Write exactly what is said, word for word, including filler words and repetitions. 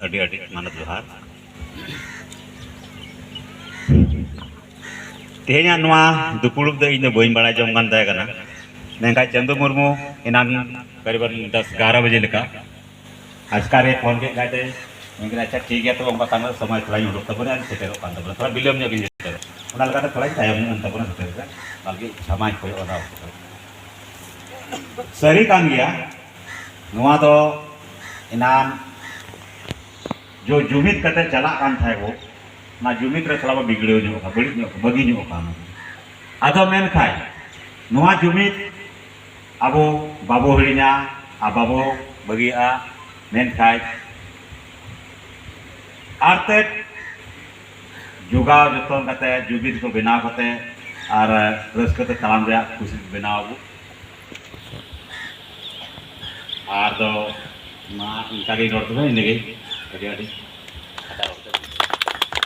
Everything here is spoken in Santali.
ᱟᱹᱰᱤ ᱟᱹᱰᱤ ᱢᱟᱱᱚᱛ ᱡᱚᱦᱟᱨ᱾ ᱛᱮᱦᱮᱧᱟᱜ ᱱᱚᱣᱟ ᱫᱩᱯᱩᱲᱩᱵ ᱫᱚ ᱤᱧ ᱫᱚ ᱵᱟᱹᱧ ᱵᱟᱲᱟᱭ ᱡᱚᱝ ᱠᱟᱱ ᱛᱟᱦᱮᱸ ᱠᱟᱱᱟ, ᱢᱮᱱᱠᱷᱟᱱ ᱪᱟᱸᱫᱩ ᱢᱩᱨᱢᱩ ᱮᱱᱟᱱ ᱠᱟᱨᱤᱵᱟᱱ ᱫᱚᱥ ᱮᱜᱟᱨᱚ ᱵᱟᱡᱮ ᱞᱮᱠᱟ ᱟᱪᱠᱟ ᱨᱮ ᱯᱷᱳᱱ ᱠᱮᱫ ᱠᱷᱟᱡ ᱛᱮ, ᱢᱮᱱ ᱠᱮᱫᱟ, "ᱟᱪᱪᱷᱟ, ᱴᱷᱤᱠ ᱜᱮᱭᱟ, ᱛᱚᱵᱮ ᱚᱱᱠᱟ ᱠᱷᱟᱱ ᱫᱚ ᱥᱚᱢᱚᱭ ᱛᱷᱚᱲᱟᱧ ᱩᱰᱩᱠ ᱛᱟᱵᱚᱱᱟ, ᱟᱨ ᱥᱮᱴᱮᱨᱚᱜ ᱠᱟᱱ ᱛᱟᱵᱚᱱᱟ, ᱛᱷᱚᱲᱟ ᱵᱤᱞᱚᱢ ᱧᱚᱜ ᱜᱤᱧ ᱥᱮᱴᱮᱨᱚᱜ", ᱚᱱᱟ ᱞᱮᱠᱟᱛᱮ ᱛᱷᱚᱲᱟᱧ ᱛᱟᱭᱚᱢ ᱧᱚᱜ ᱮᱱ ᱛᱟᱵᱚᱱᱟ ᱥᱮᱴᱮᱨ ᱨᱮ, ᱵᱟᱞᱠᱤ ᱥᱟᱢᱟᱧ ᱠᱚᱭᱚᱜ ᱚᱱᱟ ᱚᱠᱛᱚ᱾ ᱥᱟᱹᱨᱤ ᱠᱟᱱ ᱜᱮᱭᱟ, ᱱᱚᱣᱟ ᱫᱚ ᱮᱱᱟᱱ ᱡᱚ ᱡᱩᱢᱤᱫ ᱠᱟᱛᱮ ᱪᱟᱞᱟᱜ ᱠᱟᱱ ᱛᱟᱦᱮᱸ ᱵᱚ, ᱚᱱᱟ ᱡᱩᱢᱤᱫ ᱨᱮ ᱛᱷᱚᱲᱟ ᱵᱚ ᱵᱤᱜᱽᱲᱟᱹᱣ ᱧᱚᱜ ᱠᱟᱱᱟ, ᱵᱟᱹᱲᱤᱡ ᱧᱚᱜ, ᱵᱟᱹᱜᱤ ᱧᱚᱜ ᱠᱟᱱᱟ᱾ ᱟᱫᱚ ᱢᱮᱱᱠᱷᱟᱱ ᱱᱚᱣᱟ ᱡᱩᱢᱤᱫ ᱟᱵᱚ ᱵᱟᱵᱚ ᱦᱤᱲᱤᱧᱟ ᱟᱨ ᱵᱟᱵᱚ ᱵᱟᱹᱜᱤᱭᱟᱜᱼᱟ᱾ ᱢᱮᱱᱠᱷᱟᱱ ᱟᱨ ᱛᱮᱫ ᱡᱚᱜᱟᱣ ᱡᱚᱛᱚᱱ ᱠᱟᱛᱮ ᱡᱩᱢᱤᱫ ᱠᱚ ᱵᱮᱱᱟᱣ ᱠᱟᱛᱮ ᱟᱨ ᱨᱟᱹᱥᱠᱟᱹ ᱛᱮ ᱛᱟᱲᱟᱢ ᱨᱮᱭᱟᱜ ᱠᱩᱥᱤ ᱵᱮᱱᱟᱣ ᱟᱵᱚ᱾ ᱟᱨ ᱫᱚ ᱢᱟ ᱤᱱᱠᱟ ᱜᱮ ᱨᱚᱲ ᱛᱚᱵᱮ, ᱤᱱᱟᱹᱜᱮ᱾ ᱟᱹᱰᱤ ᱟᱹᱰᱤ ᱠᱟᱛᱷᱟ ᱨᱚᱲ ᱛᱮ